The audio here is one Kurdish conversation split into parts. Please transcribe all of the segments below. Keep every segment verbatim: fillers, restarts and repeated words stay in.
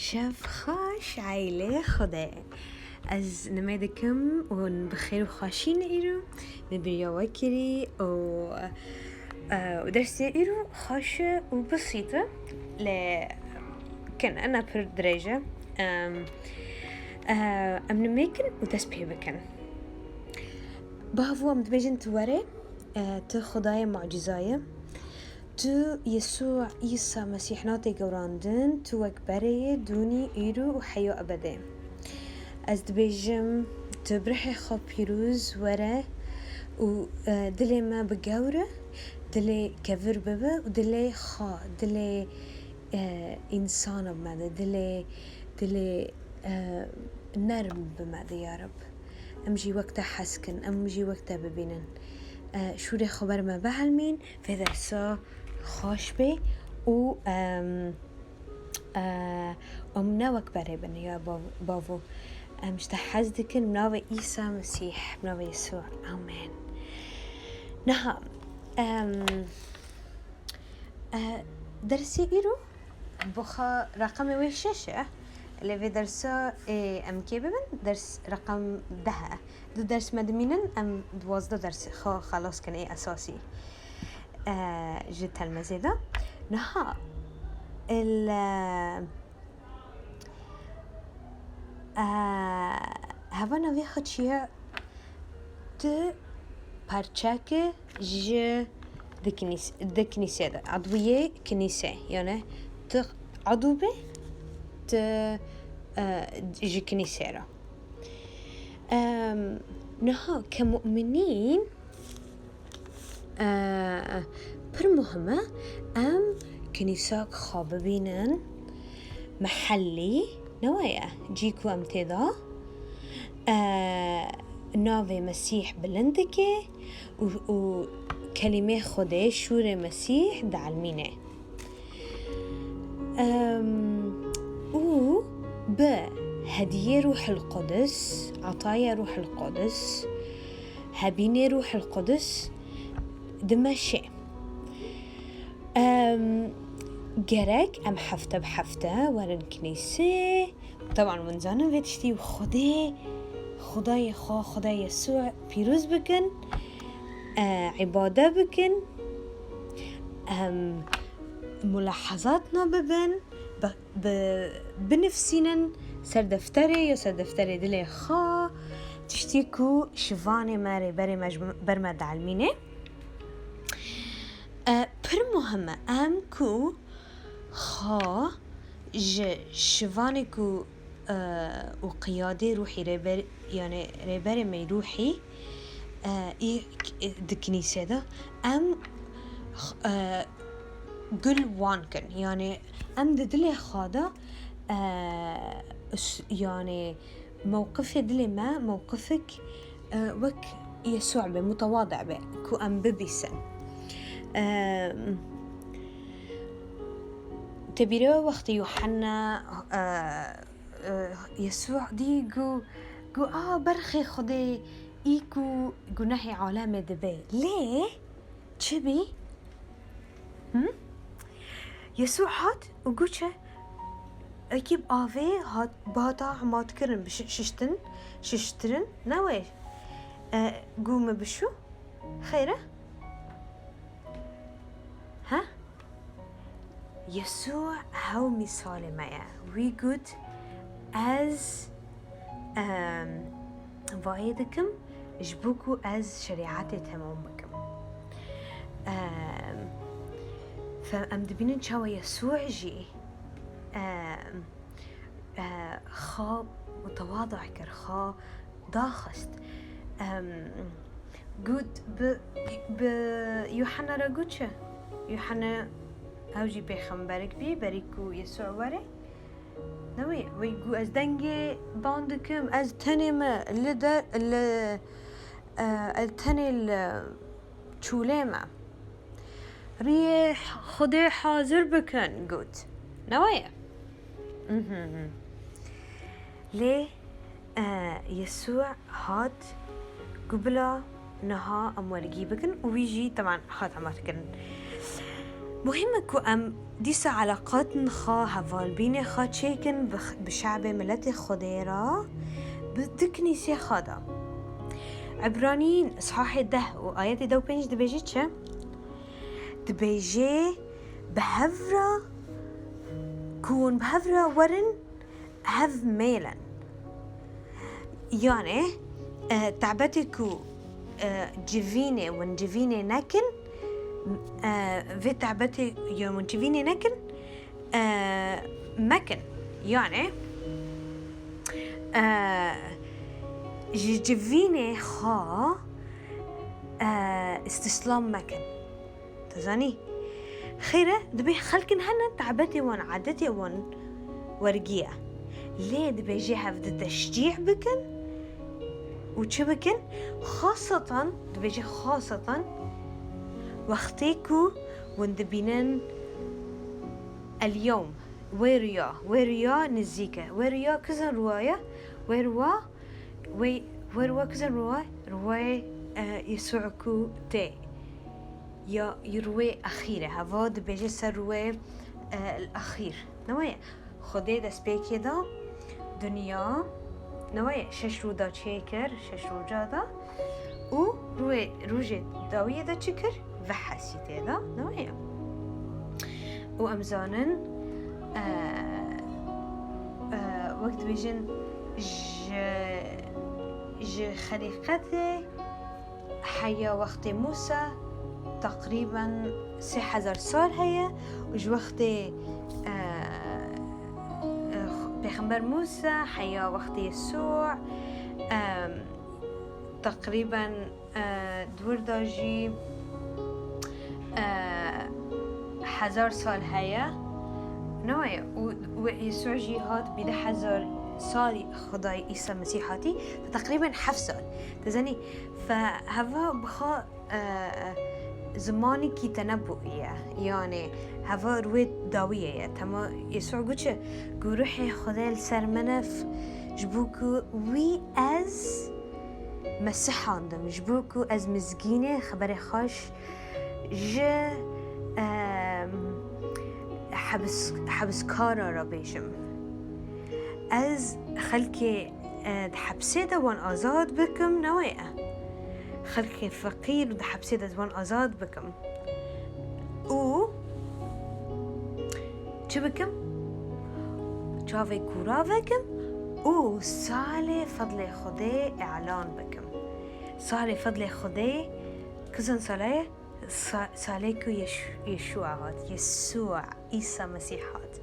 Şev xweş, aîlê Xwedê. Ez nimê dikim û bi xêr û xweşî ne îro me biriya we kirî û, e, û dersê îro xweş e û besît e, lê kin ena pir dirêj e. Em, e, em nimê kin û dest pê bikin. Bavo, em dibêjin tu were, e, tu Xwedayê mucîza ye. Tu Yesû Îsa Mesîh nate gewrandin, tu wek berê yê dûnî, îro û heya ebedê. Ez dibêjim, tu bi rihê xwe pîroz were û, e, dilê me bigewre, dilê kevir bibe û dilê xwe, dilê, e, însana bi me de, dilê, dilê, e, nerm bi me de, ya Reb. Em jî wek te hez kin, em jî wek te bibînin. E, şûrê xwe ber me bihelmîn, vê dersa xweş bê û, em, e, em ne wek berê bin ya bav-, bavo. Em ji te hez dikin, bi navê Îsa Mesîh, bi navê Yesû. Amen. Niha, em, e, dersê îro, bo xwe reqemê wê şeş e. Lê vê dersa ê em kê bibin, ders reqem deh e. Du ders me dimînin, em duwazdeh ders xwe xelas kin ê esasî, e, ji telmezê de. Niha il, e, e, heva navê xwe çi ye? Tu parçeke ji di kinîs-, di kinîsê de, edwiyê kinîsê, yani tu edw be, tu, e, ji kinîsê re. Em, niha ke mu'minîn, e, pir muhim e em kinîsak xwe bibînin mehellî, ne weye, cî ku em tê de, e, navê Mesîh bilind dike û, û kelîmê Xwedê, şûrê Mesîh dielmîne. Em, û bi hediyê Ruhil Qudus, etaya Ruhil Qudus, hebînê Ruhil Qudus dimeşe. Em, gerek em hefte bi hefte werin kinîsê. Teban, hûn zanin vê tiştî û Xwedê, Xwedayê xwe, Xwedayê Yesû pîroz bikin, e, îbade bikin, em, mulahazatna bibin, bi, bi, binivîsînin ser defterê ya ser defterê dilê xwe, tiştî ku şivanê me, rêberê me ji ber me dielmîne. E, pir muhim e em ku xwe ji şivanê ku, e, û qiyadê ruhî, rêber, yani rêberê me ruhî, e, ê, di kinîsê de em, e, gul wan kin. Yani em di dilê xwe de, e, us-, yani mewqifê dilê me, mewqifek, e, wek Yesû be, mutewadi be, ku em bibîsin. E, te bîre wextê Yuhanna, e, e, Yesû dî gu, gu, a, berxê Xwedê î ku gunehê alemê dibe. Lê çi bî? Hı? Yesû hat û gu çi? Ekî bi avê hat, bata hemat kirin, bi şi-, şiştin, şiştirin, ne wê? E, gu min bişû? Xeyr e? Ha? Yesû hew mîsalê me ye. Wî got, ez, em, vayê dikim, ji bo ku ez şerîetê temam bikim. Em, fe-, em dibînin çawa Yesû jî, em, e, xwe mutewada kir, xwe daxist. Em, got bi, bi Yuhanna re got çi? Yuhanna ew jî pêxemberek bî, berî ku Yesû were. Ne wê, wê got, ez dengê dan dikim, ez tenê me li de, li, e, ez tenê li çûlê me. Riyê Xwedê hazir bikin, got. Ne weye? Mhm. Lê, e, Yesû hat, got bila niha em wergî bikin û wî jî teban hat hema kirin. Muhîm e ku em dîsa eleqatên xwe, hevalbînê xwe çêkin bi, bi şe'bê miletê Xwedê re, bi di kinîsê xwe de. Ebranî îs'ahê deh û ayetê deh û pênc dibêje çi? Dibêje, bi hev re, ku hûn bi hev re werin, hev mêlin. Yanê, e, tabetê ku, e, civînê, hûn civînê nekin, e, vê tabetê ya hûn civînê nekin, e, mekin. Yanê, e, ji civînê xwe, e, îstîslam mekin. Tu zanî? Xêr e, dibê xelkin hene, tabetê wan, adetê wan wergî ye. Lê dibêje hev di teşcî bikin û çi bikin? Xasatan, dibêje xasatan wextê ku hûn dibînin el-yewm, wê riya, wê riya nizîk e. Wê riya kizin riya ye? Wê riya, wê, wê riya kizin riya ye? Riya, e, Yesû ku tê. Ya, ya riya exîr e. Heva dibêje ser riya, e, el-exîr. Ne wê ye? Xwedê destpêkê da dinya, ne wê ye, şeş rû da çêkir, şeş roja da û rûyê, rojê dawiyê de çi kir? Vehesî tê da, ne wê ye? Û em zanin, e, e, wek dibêjin, ji, ji xelîqetê heya wextê Mûsa teqrîben sê hezar sal heye û ji wextê, e, e, Pêxember Mûsa heya wextê Yesû, e, teqrîben, e, di wir de jî, e, hezar sal heye. Ne wê ye? Û, û Yesû jî hat bî du hezar salî Xwedayê Îsa Mesîh hatî, fe teqrîben heft sal. Te zanî, fe heva bi xwe, e, zimanekî tenebûî ye. Yanê heva rûyê dawiyê ye. Tema Yesû got çi? Got, Ruhê Xwedê li ser min e, f-, ji bo ku wî ez mesihandim, ji bo ku ez mizgînê xeberê xweş ji, em, hebis-, hebiskara re bêjim. Ez xelkê, e, di hepsê de wan azad bikim, ne wê ye? Xelkê feqîr di hepsê de wan azad bikim. Û çi bikim? Çavê kûra vekim û salê fedlê Xwedê îlan bikim. Salê fedlê Xwedê kizin sala ye? Sa-, salê ku Yeş-, Yeşûa hat, Yesûa, Îsa Mesîh hat.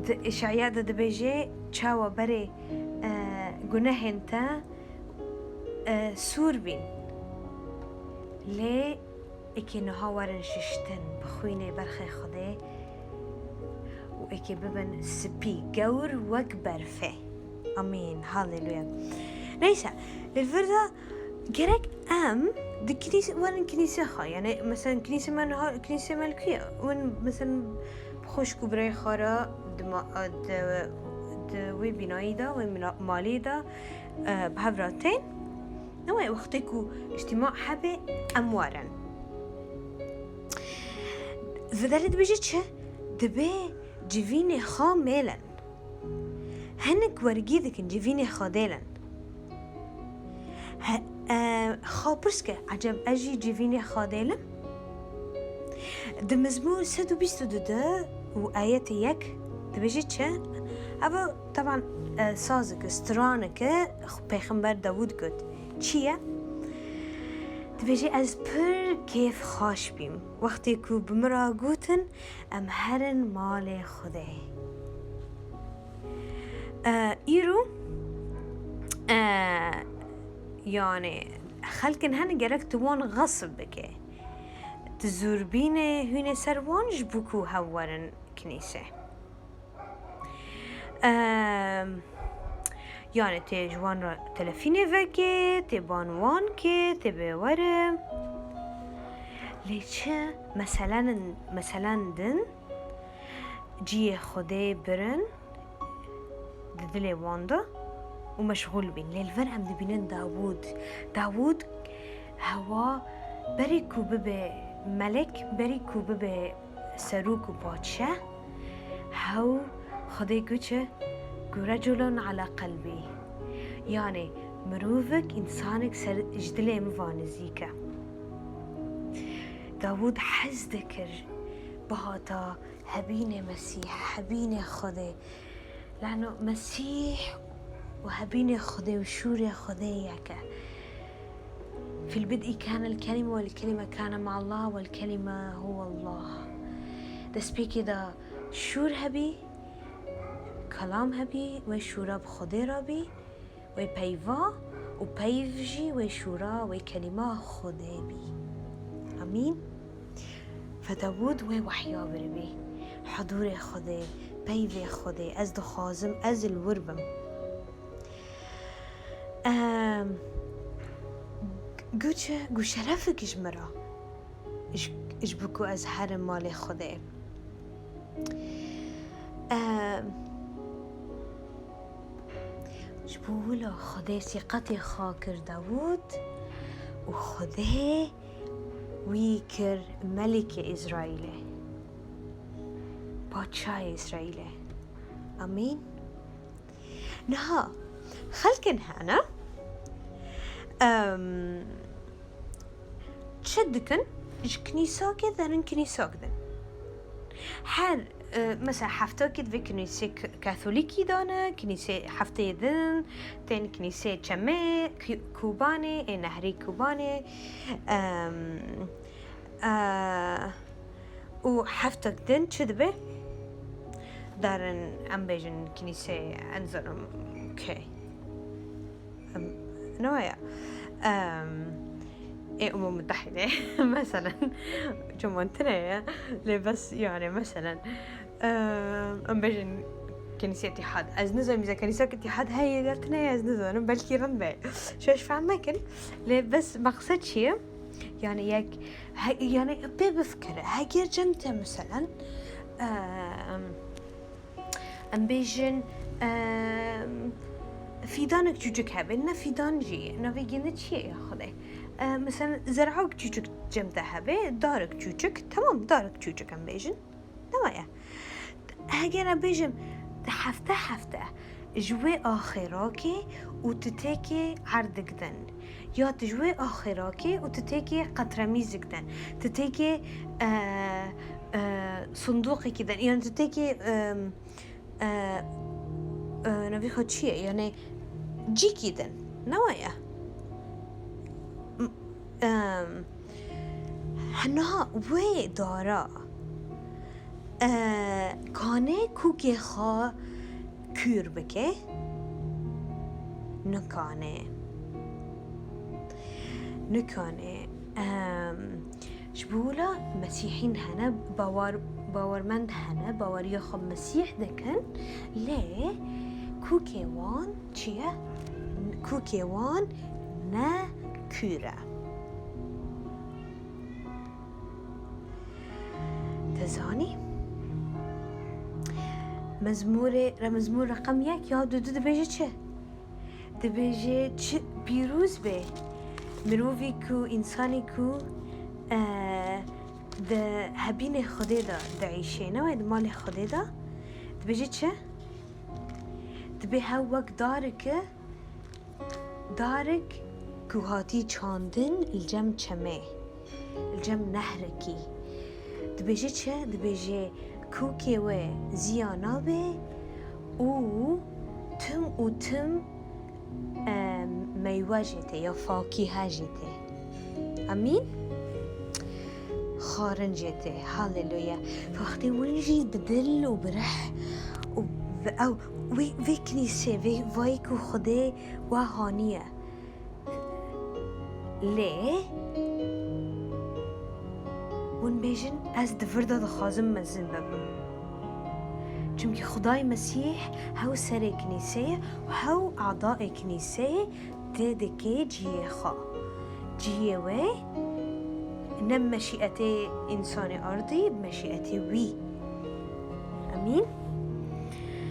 Di Îşaya de dibêje, çawa berê, e, gunehên te, e, sûr bîn. Lê êkê niha werin şiştin bi xwînê berxê Xwedê û êkê bibin spî, gewr wek berfê. Amîn. Haleluya. Neyse, li vir de gerek em di kinîs-, werin kinîsê xwe. Yani, mesela, kinîsê me niha, kinîsê me li ku ye? Win, mesela, bi xweşk û birayê xwe re di ma-, di, di wê bînayî de, wê mina-, malê de, e, bi hev re tên. Ne wê wextê ku îctîma hebe em werin. Vê derê dibêje çi? Dibê civînê xwe mêlin. Hinek wergî dikin, civînê xwe dêlin. He, e, xwe pirs ke, eceb ez jî civînê xwe dêlim? Di Mizmûr sed û bîst û du de û ayetê yek dibêje çi? Eva, teban, e, sazike, stranike, Pêxember Dawûd got. Çi ye? Dibêje, ez pir kêfxweş bîm, wextê ku bi min re gotin, em herin malê Xwedê. E, îro, e, yani, xelkin hene gerek tu wan xesb bike. Tu zûrbînê hûnê ser wan ji bo ku hev werin kinîsê. Em, yani tê ji wan re telefînê veke, tê ban wan ke, tê bê were. Lê çi meselen, meselen din cihê Xwedê birin di dilê wan de û meşxûl bîn. Lê li vir em dibînin Dawûd. Dawûd hewa berê ku bibe Melek berî ku bibe serok û padşe, hew Xwedê goçe ku reculun ala qelbî. Yanê mirovek, însanek ser ji dilê min va nizîk e. Dawûd hez dikir bihata hebînê Mesîh, hebînê Xwedê. Lano Mesîh û hebînê Xwedê û şûrê Xwedê yek e. Fî l-bid'î kane l-kelîme welkelîme kane me'allah welkelîme huwallah. Destpêkê de şûr hebî, kelam hebî, wê şûra bi Xwedê re bî, wê peyva û peyv jî wê şûra wê kelîma Xwedê bî. Amîn. Fe Dawûd wê wehya biribî. Hudûrê Xwedê, peyvê Xwedê, ez dixwazim ez li wir bim. Em, gu çi, gu şerefik ji min re. Ji, ji bo ku ez herim malê Xwedê. Em, ji bo wilo Xwedê sîqetê xwe kir Dawûd û Xwedê wî kir melikê Îsraîlê. Padşahê Îsraîlê. Amîn. Niha xelkin hene, em, çi dikin? Ji kinîsakê derin kinîsak din. Her, e, mesela heftakê divê kinîsê k-, katholîkî dane, kinîsê hefteyê din, tên kinîsê çemê, Ku-, Kubanê, ê nehrî Kubanê, em, e, û heftek din çi dibe? Derin, em bêjin, kinîsê, ez nizanim kê. Em, ne waya? Em, ê Umum Mutehîdê, meselen. Çima tune ye? Lê bes, yani, meselen. Em, em bêjin, Kenîsê Îtîhad. Ez nizanim, mîza Kenîsek Îtîhad heye ya tune ye, ez nizanim. Belkî rind be. Şaş fehm mekin. Lê bes meqsed çi ye? Yani yek, he, yani pê bifikire. Heger cem te, meselen, em, em bêjin, em, fîdanek çûçik hebe, ne fîdan jî, navê gindi çi ye ya Xwedê? Em, meselen, zer'ak çûçik cem te hebe, darek çûçik, temam, darek çûçik em bêjin. Ne waya? Heger em bêjin, di hefte hefte ji wê axêrakê û tu têkê erdik din. Ya tu ji wê axêrakê û tu têkê qetremîzik din. Tu têkê, e, e, sindoqekî din. Yan tu têkê, e, e, e, navê xwe çi ye? Yani cîkî din. Ne waya? M-, em, hena wê dara, e, kane kûkê xwe kûr bike? Nikane. Nikane. Em, ji bo wila Mesîhîn hene, bawar-, bawermend hene, baweriya xwe Mesîh dikin, lê kûkê wan çi ye? Kûkê wan ne kûr e. Te zanî? Mezmûrê, re-, mezmûr reqem yek ya du du dibêje çi? Dibêje çi pîroz be mirovî ku, însanî ku, e, di hebînê Xwedê de diîşê, ne wê di malê Xwedê de. Dibêje çi? Dibê hew wek dareke, darek ku hatî çandin li cem çemê, li cem nehrekî. Dibêje çi? Dibêje kûkê wê ziya nabe û tim û tim, e, meywe jê tê ya fakîhe jê tê. Amîn. Xwarin jê tê. Haleluya. Wextê hûn jî bi dil û bi rih û bi ew, wê, vê kinîsê, vê vayî ku Xwedê we haniye. Lê hûn bêjin, ez di vir de dixwazim mezin bibim. Çimkî Xwedayê Mesîh hew serê kinîsê ye û hew adaê kinîsê ye, tê dike cihê xwe. Cihê wê ne meşîetê însanê ardî, meşîetê wî. Emîn?